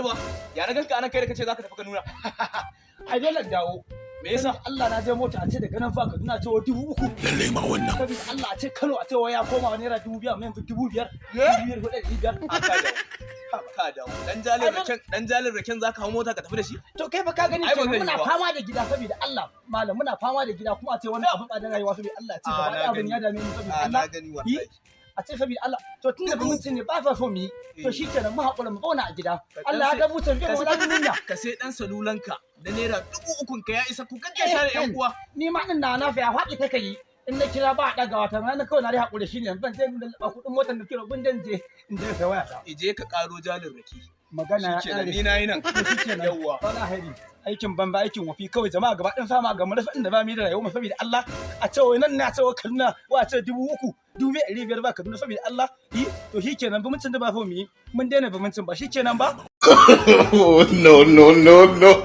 Garba, ya na ganka anan kai da kace zaka tafi Kaduna? Ai dole in dawo. Me yasa? Allah, na je mota, a ce daga nan fa Kaduna, ce wa 3000. Lallai ma wannan. Saboda Allah, a ce Kano, a ce wa ya koma wa naira 5000, amma yanzu 5000. Eh? 5400. A ka dawo. Ka dawo. Dan jalin raken, dan jalin raken zaka hau mota ka tafi da shi? To kai fa ka gani Ai, ba kenan. zai yi Muna ba. fama da gida, saboda Allah malam, muna fama da gida, kuma a ce wani abin tsadar rayuwa, saboda Allah, ce Ah, gaba na ɗaya abin gani. ya dame mu, saboda A Allah. na gani wallahi. A ce saboda Allah, to tun da mun ne ba sa so mu yi, to Eh. shikenan, mu haƙura mu zauna a gida. Ka dan Allah ya ga butan bai wala duniya. Ka sai dan salulanka da naira 3000 ka ya isa ku gaggaisa da yan uwa. Ni ma din na fa ya faɗi take yi, in na kira ba a ɗagawa ta na kawai na dai haƙuri, shine yanzu ban je in lallaɓa kuɗin motar da kira gun dan je in je sai waya ta. Ije ka karo jalin rake. Magana ya Shikenan ƙare. ni nayi nan. To shikenan. Yawwa. Wala hari aikin banza, aikin wafi kawai. Jama'a gaba ɗin fama ga mu rasa inda ba mu yi da rayuwa mu, saboda Allah, a ce wai nan ne, a ce wai Kaduna wa, a ce 3000, 2500 ba Kaduna, saboda Allah yi. To shikenan, bumuncin da ba fa mu yi, mun daina bumuncin ba, shikenan ba. Oh, no, no, no, no.